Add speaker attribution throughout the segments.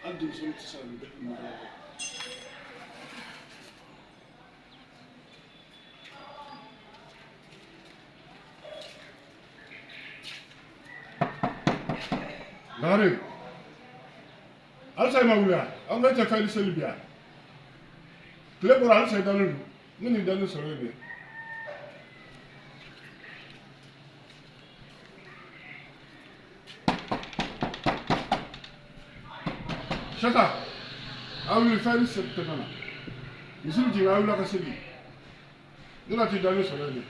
Speaker 1: Hali denmisɛnnin tɛ se ka nin bɛɛ mɔgɔ kɛ. Lagare, halisa i ma wuli wa? An ko e tɛ fɛn seli bi yan. Tile bɔra halisa i dalen don. Ne n'i dalen sɔrɔ yen de. Sata, a wuli fɛn seli tɛmɛna. Misiri jigin a wuli a ka seli. Ne na t'i dalen sɔrɔ yen de.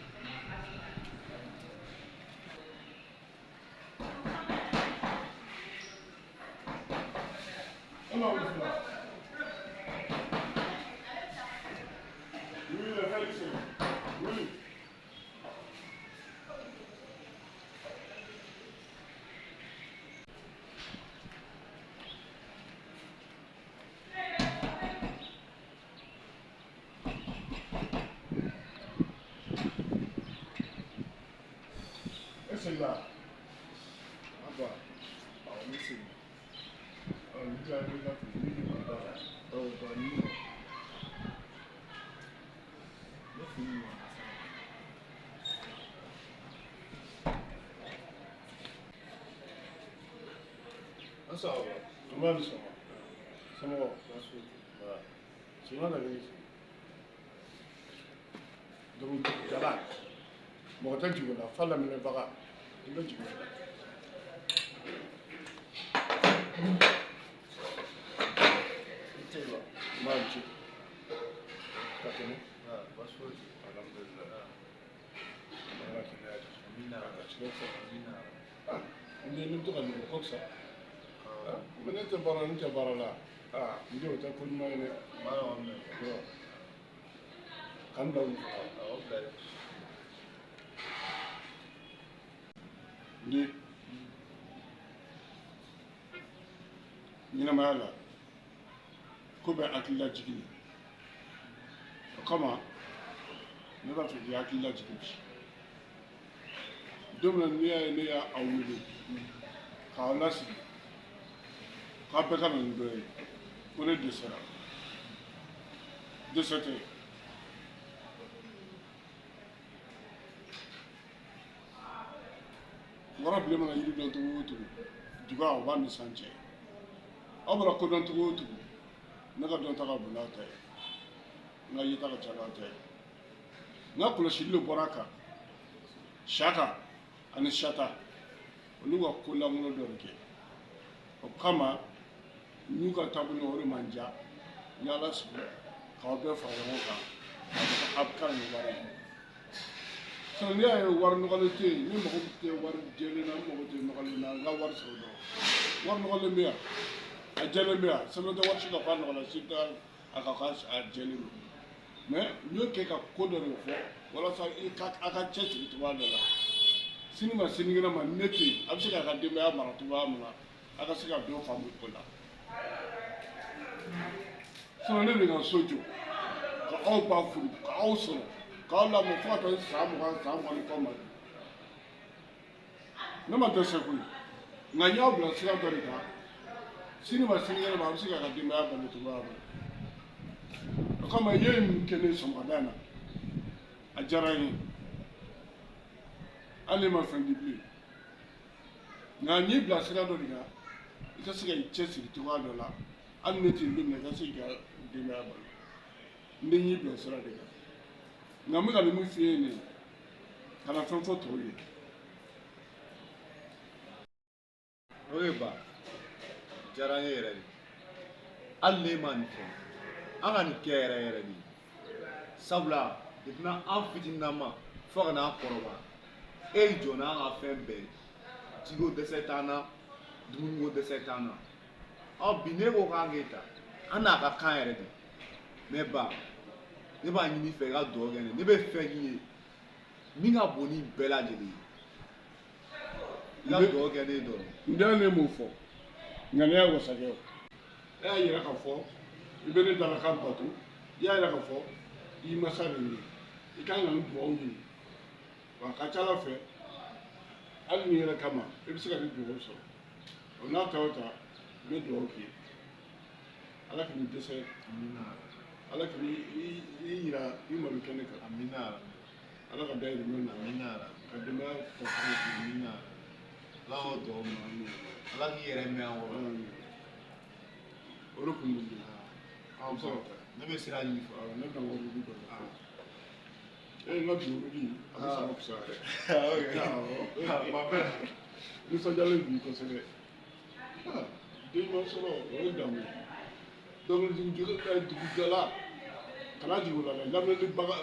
Speaker 1: E seginna.
Speaker 2: Aba, awɔ ne seginna.
Speaker 1: Ɔ ni tilala i ka fili ni ba la.
Speaker 2: Ɔ ba ni ne fini ma. An sɔgɔma.
Speaker 1: An b'a ni sɔgɔma. Somɔgɔw.
Speaker 2: Baasi foyi tɛ.
Speaker 1: Sɔgɔma na kɛ donc jala mɔgɔ tɛ jigin o la f'a laminɛbaga i bɛ jigin o la.
Speaker 2: I tɛ wa?
Speaker 1: N b'a ci ka tɛmɛ.
Speaker 2: Baasi foyi tɛ.
Speaker 1: Alhamdulilayi. Ala kɛnɛya di.
Speaker 2: Amina.
Speaker 1: Ka tile sɔrɔ.
Speaker 2: Amina.
Speaker 1: N den ne bɛ to ka nin ko fisa. Mais ne tɛ baara la ne tɛ baara la. N den o tɛ ko ɲuman ye dɛ.
Speaker 2: Ma nɔgɔn mɛ.
Speaker 1: K'an bila wuli fɔlɔ.
Speaker 2: Awɔ bila dɛ.
Speaker 1: N den ɲɛnamaya la ko bɛ hakili lajigin de. O kama ne b'a fɛ k'i hakili lajigin bi. Don min na n'i y'a ye ne y'aw wele k'aw lasigi k'aw bɛɛ ka na ni dɔ ye ko ne dɛsɛra dɛsɛ tɛ. Wara bilen mana yiri dɔn cogo o cogo juga o b'a ni san cɛ. Aw bɔra ko dɔn cogo o cogo ne ka dɔnta ka bon n'a ta ye n ka yeta ka ca n'a ta ye n ka kɔlɔsili de bɔra a kan Saka ani Sata olu ka ko lankolon dɔ de kɛ o kama n'u ka taabolo o de man diya n y'ala sigi k'aw bɛɛ fara ɲɔgɔn kan k'a fɔ a bɛ ka nin wari ye sinon n'i y'a ye wari nɔgɔlen tɛ yen ne mago tɛ wari jɛlen na n mago tɛ nɔgɔlen na n ka wari sɔrɔ dɔrɔn wari nɔgɔlen bɛ yan a jɛlen bɛ yan sɛbɛn tɛ wari si ka fɔ a nɔgɔla si tɛ a ka k'a jɛlen don mais n y'o kɛ ka ko dɔ de fɔ walasa i ka a ka cɛsiri cogoya dɔ la sini ma sinikɛnɛ ma ne tɛ yen a bɛ se k'a ka denbaya mara cogoya min na a ka se ka dɔ faamu o la sinon ne de ka so jɔ ka aw ba furu ka aw sɔrɔ k'aw lamɔ fo ka taa se san 20 san 20 ni kɔ ma ne ma dɛsɛ koyi nka n y'aw bila sira dɔ de kan sini ma sinikɛnɛ ma a bɛ se k'a ka denbaya balo cogoya min na o kama i ye nin kɛ ne sɔgɔmada in na a diyara n ye hali ne ma fɛn di bilen nka n y'i bila sira dɔ de kan i ka se ka i cɛsiri cogoya dɔ la hali ne tɛ yen don min na i ka se k'i ka denbaya balo n den y'i bila sira de kan nka n bɛ ka nin min f'i ye nin ye kana fɛn fɔ tɔw ye.
Speaker 2: O ye ba diyara n ye yɛrɛ de hali ne ma nin kɛ an ka nin kɛ yɛrɛ yɛrɛ de sabula depuis n'an fitininama fo ka n'an kɔrɔbaya e y'i jɔ n'an ka fɛn bɛɛ ye jiko dɛsɛ t'an na dumuniko dɛsɛ t'an na ɔ bi ne ko k'an k'e ta an n'a ka kan yɛrɛ de mais ba ne b'a ɲini i fɛ i ka dugawu kɛ ne ne bɛ fɛn k'i ye min ka bon ni bɛɛ lajɛlen ye i ka dugawu kɛ ne ye dɔrɔn.
Speaker 1: N den ne m'o fɔ nka ne y'a wasakɛ o e y'a yira k'a fɔ i bɛ ne dalakan bato i y'a yira k'a fɔ i masa de ye i kan ka nin dugawu ɲini wa a ka ca ala fɛ hali ni yɛrɛ kama i bɛ se ka nin dugawu sɔrɔ o n'a ta o ta N bɛ dugawu k'i ye. Ala k'i dɛsɛ.
Speaker 2: Amina.
Speaker 1: Ala k'i i yira i malo kɛnɛ kan.
Speaker 2: Amina.
Speaker 1: Ala ka dayirimɛ nɔgɔya.
Speaker 2: Amina.
Speaker 1: Ka denbaya ta cogo di.
Speaker 2: Amina. Ala k'o dugawu minɛ. Ala k'i yɛrɛ mɛn an kɔrɔ.
Speaker 1: O de kun bɛ n bolo.
Speaker 2: An
Speaker 1: bɛ se ka taa.
Speaker 2: Ne bɛ sira ɲini fɔlɔ.
Speaker 1: Ne bɛna n ka wurudi dɔ la. E n ka bi wurudi a bɛ sɔrɔ fisaya dɛ.
Speaker 2: Awɔ. Ma bɛn.
Speaker 1: Nisɔndiyalen b'i kosɛbɛ. Den ɲuman sɔrɔ o ye damu ye. Donc dugujɛla kana jigin o la dɛ, lamɛnnibaga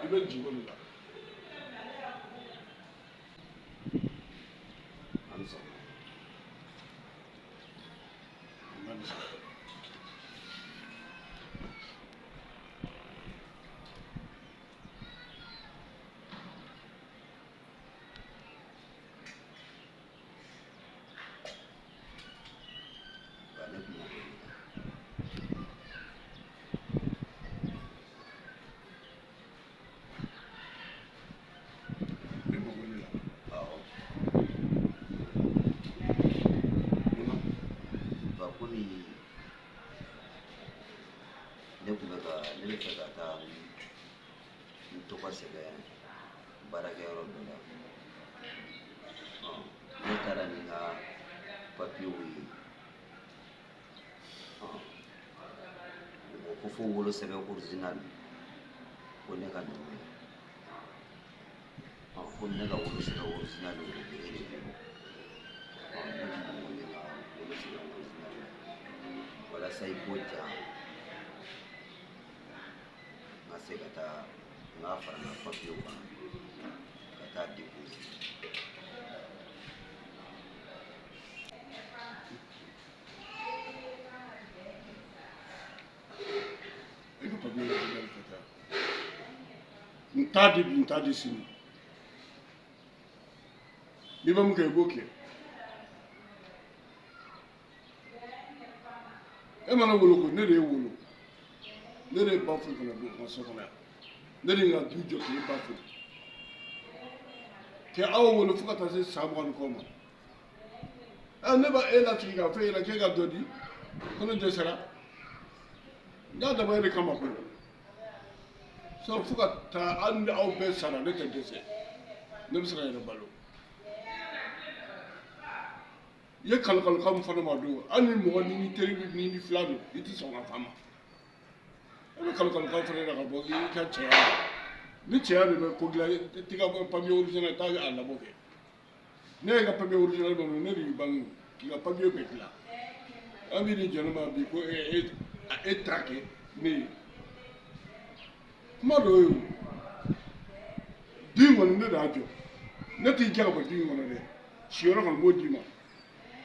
Speaker 1: i bɛ jigin o de la.
Speaker 3: An bɛ sɔgɔma.
Speaker 1: An bɛ sɔgɔma.
Speaker 3: Ba ne kun mako b'i la.
Speaker 1: Ne mako b'i la.
Speaker 3: Awɔ.
Speaker 1: Munna?
Speaker 3: Ba komi ne kun bɛ ka ne bɛ fɛ ka taa n tɔgɔ sɛbɛn baarakɛyɔrɔ dɔ la. Ne taara ni n ka papiyew ye. U ko ko fo wolosɛbɛn original ko ne ka na n'o ye. Komi ne ka wolosɛbɛn original o bɛ e de bolo. Ne tun mago bɛ ka wolosɛbɛn original la walasa i k'o ja n ka se ka taa n k'a fara n ka papiyew kan ka taa déposer.
Speaker 1: E ka papiye original ka taa. N t'a di bi, n t'a di sini. N'i bɛ mun kɛ i b'o kɛ. E mana wolo ko ne de ye wolo. Ne de ye ba furu ka na don n ka so kɔnɔ yan. Ne de ye n ka du jɔ k'e ba furu. K'e aw wolo fo ka taa se san 20 ni kɔ ma. Ne b'a e lasigi k'a fɔ e ɲɛna k'e ka dɔ di ko ne dɛsɛra. N y'a dabɔ e de kama koyi. Sabu fo ka taa hali ni aw bɛɛ sara ne tɛ dɛsɛ. Ne bɛ se ka n yɛrɛ balo. I ye kalokalokan min fɔ ne ma don, hali ni mɔgɔ ni ni teri ni ni fila don, i tɛ sɔn ka f'a ma. E bɛ kalokalokan fɔ ne ɲɛna ka bɔ i ka cɛya la. Ni cɛya de bɛ ko dilan, i t'i ka papiye original i t'a labɔ kɛ. Ne ye ka papiye original dɔ minɛ, ne de y'i bange k'i ka papiye bɛɛ dilan. An b'i ni jɛnɛ ma bi ko e ta kɛ ne ye. Kuma dɔ ye o. Du in kɔni ne de y'a jɔ. Ne t'i jɛ ka bɔ du in kɔnɔ dɛ. Siyɔrɔ kɔni n b'o d'i ma.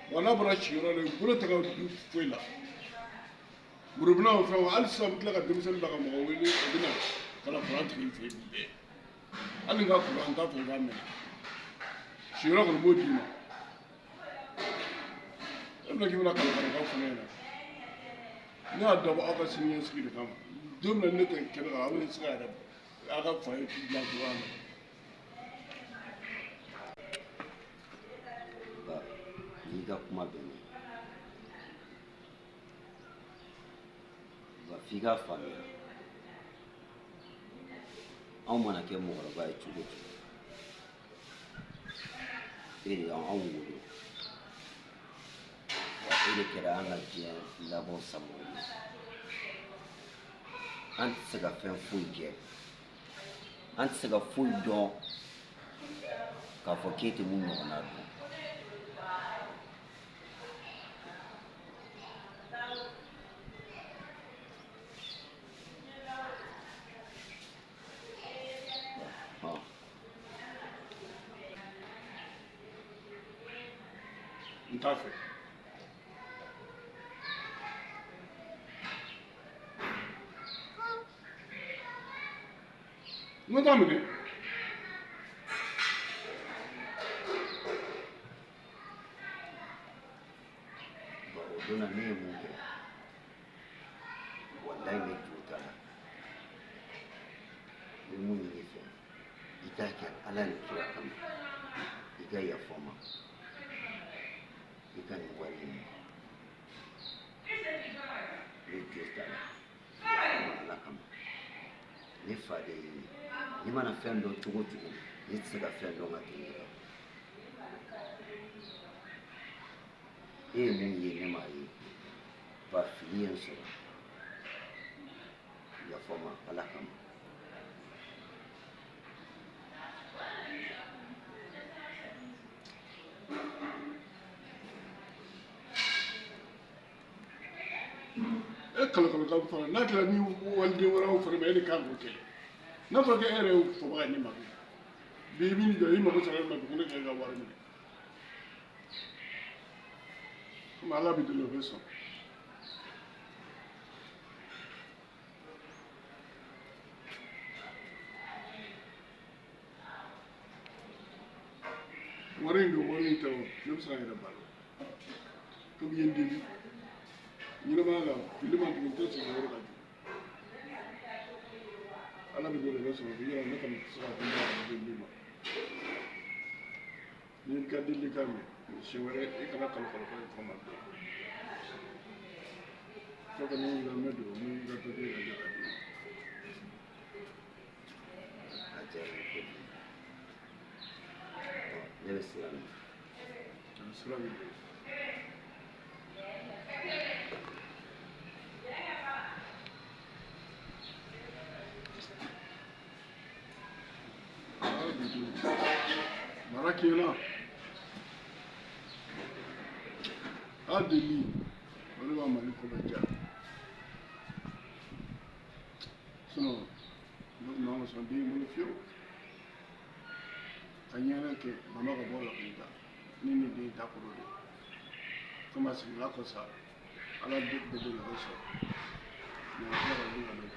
Speaker 1: Wa n'a bɔra siyɔrɔ la, i bolo tɛ ka du foyi la. Worobinɛ o fɛn o, hali sisan n bɛ tila ka denmisɛnnin bila ka mɔgɔ wele, o bɛ na ka na kuran tigɛ i fɛ yen bi bɛɛ. Hali n ka kuran n t'a fɛ i k'a minɛ. Siyɔrɔ kɔni n b'o d'i ma. E bɛna k'i bɛna kalokalokan fɔ ne ɲɛna. Ne y'a dabɔ aw ka siniɲɛsigi de kama. Don min na ne tɛ kɛnɛ kan, aw bɛ se ka yɛrɛ aw ka fa ye dilan cogoya min na.
Speaker 3: Ba, n'i ka kuma bɛn ne. Ba, f'i k'a faamuya. Anw mana kɛ mɔgɔkɔrɔba ye cogo o cogo, e de y'anw wolo. Wa e de kɛra an ka diɲɛ laban sababu ye. An tɛ se ka fɛn foyi kɛ, an tɛ se ka foyi dɔn k'a fɔ k'e tɛ mun ɲɔgɔnna dɔn.
Speaker 1: N t'a fɛ. N ko t'a minɛ.
Speaker 3: Ba, o don na ne ye mun kɛ, walayi ne jo t'a la. N bɛ mun ɲini i fɛ, i k'a kɛ Ala ni kira kama, i ka yafa n ma, i ka nin wari in minɛ. fa de ye. N'i mana fɛn dɔn cogo o cogo, ne tɛ se ka fɛn dɔn ka tɛmɛ e kan. E ye mun ye ne m'a ye. Ba fili ye n sɔrɔ. Yafa n ma Ala kama.
Speaker 1: E kalokalokan fana n'a kɛra ni waliden wɛrɛw fana ma e de kan k'o kɛ. N'a fɔra ko e yɛrɛ ye fɔbaga ye ne ma bi i b'i jɔ i mago sara ne ma bi ko ne k'e ka wari minɛ. Komi Ala bɛ deli o bɛ sɔn. Wari in don wari in tɛ o ne bɛ se ka n yɛrɛ balo. Komi i ye n deli ɲɛnamaya la fili ma tugun n tɛ segin yɔrɔ ka jugu. Ala bɛ deli o bɛ sɔrɔ yɔrɔ ne kɔni tɛ se ka fɛn deli ma. N'i y'i ka deli kan mɛn siɲɛ wɛrɛ i kana kalokalo in fɔ n ma bilen. Fo ka ne wuli an bɛ don ni n ka papiye ka jɛ ka d'i ma.
Speaker 3: A diyara n ye kojugu. Ne bɛ sira minɛ.
Speaker 1: Sira bɛ don. Mara kɛnɛ a deli o de b'a Mali ko bɛɛ diya. Sinon ne tun man ka sɔn den bolo fiyewu. Ka ɲɛnɛ kɛ mama ka bɔ la k'i da ni nin den ta kɔrɔ de. Komi a sigila kɔ sa Ala bɛ deli o bɛ sɔrɔ. Mɛ a tila ka wuli ka dɔ kɛ.